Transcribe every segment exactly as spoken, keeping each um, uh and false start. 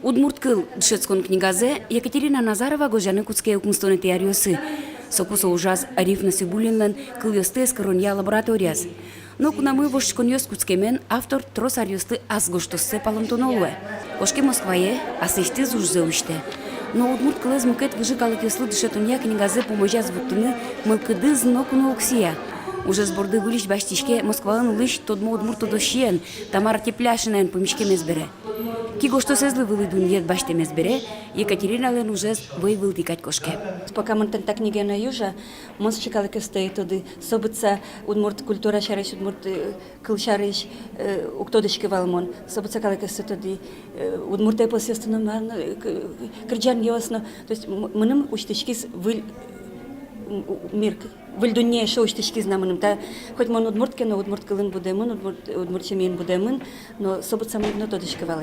«Удмурт кыл» дышетскон книгазэ Екатерина Назарова гожъяны кутске укмыстонэтӥ аръёсы. Соку со ужаз Ариф Насыбуллинлэн кылъёсты эскеронъя лабораторияз. Но кунамы вошиськонъёс кутскемен автор трос аръёслы ас гожтоссэ палэнтоно луэ. Кошке Москвае, аслэсьтыз ужзэ усьтэ. Но удмурт кылэз мукет выжы калыкъёслы дышетонъя книгазэ пумозяз вуттыны мылкыдыз ноку но уг сия. Ужез борды выльысь басьтӥське Москваын улӥсь тодмо удмурт тодосчиен, Тамара Тепляшинаен пумиськемез бере. Ки гожтосэзлы вылӥ дунъет басьтэмез бере, Екатериналэн ужез вӧй вылтӥ кадь кошке. Пока мон тани та книгаен ӧй ужа, мон сыӵе калыкъёсты ӧй тоды, со быдӟа удмурт культура сярысь, удмурт, э, кыл сярысь, э, уг тодӥськы вал мон. Со быдӟа калыкъёсты тодӥ, э, удмурт эпосъёсты но, мар но, э, к-, кырӟанъёс но. То есть м-, мыным усьтӥськиз выль, м, у-, мир, к-, выль дунне эшшо усьтӥськиз на мыным. Та, хоть мон удмурт ке но, удмурт кылын будэмын, удмурт, удмурт семьяын будэмын, но со быдӟа мон но тодӥськы вал.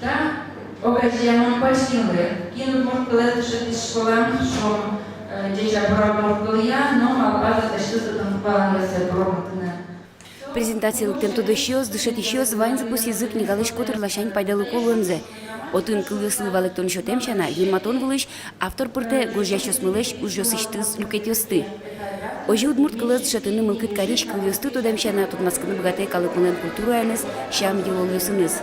Та огазеямон пачкинлы, кин удмурт кылэз дышетӥз школаын, шуом, э, ӟеч-а, бур-а удмурт кылъя, но малпаз аслэсьтыз тодон-валанзэ пуромытыны. Презентацие лыктэм тодосчиос, дышетӥсьёс ваньзы пусйизы книгалэсь котыр ласянь пайдалыко луэмзэ. Отын кылъёслы валэктон сётэм сяна, юнматон вылысь автор пыртэ гожъясьёсмылэсь ужъёсысьтыз люкетъёсты. Озьы удмурт кылэз дышетыны мылкыд карись кылъёсты тодэм сяна тодматскыны быгатэ калыкмылэн культураеныз, сям-йылолъёсыныз.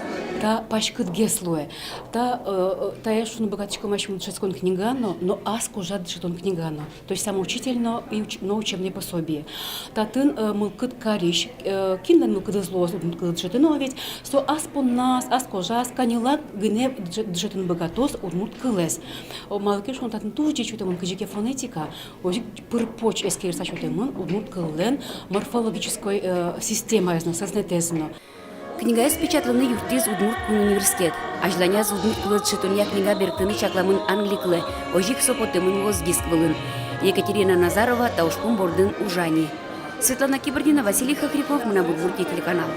Та паськытгес луэ. Та, э, э, тае шуыны быгатӥськом асьмеос дышетскон книга но, но ас кожа дышетон книга но. То есть самоучитель но и уч-, но учебное пособие. Татын, э, мылкыд карись, э, кинлэн мылкыдыз луоз удмурт кылэз дышетыны, но ведь со ас понназ, ас кожаз, каньылак гинэ дыше-, дышетыны быгатоз удмурт кылэз. О, малы ке шуоно, татын туж ӟеч сётэмын кызьы ке фонетика, озьы ик пыр-поч эскерыса сётэмын удмурт кыллэн морфологической, э, системаез но, сӧзнэтэз но. Книгаез печатланы юрттӥз Удмурт кун университет. Азьланяз удмурт кылэз дышетонъя книга берыктыны чакламын англи кылэ, озьы ик со поттэмын луоз диск вылын. Екатерина Назарова та ужпум бордын ужа ни. Светлана Кибардина, Василий Хохряков, «Мынам Удмуртие» телеканал.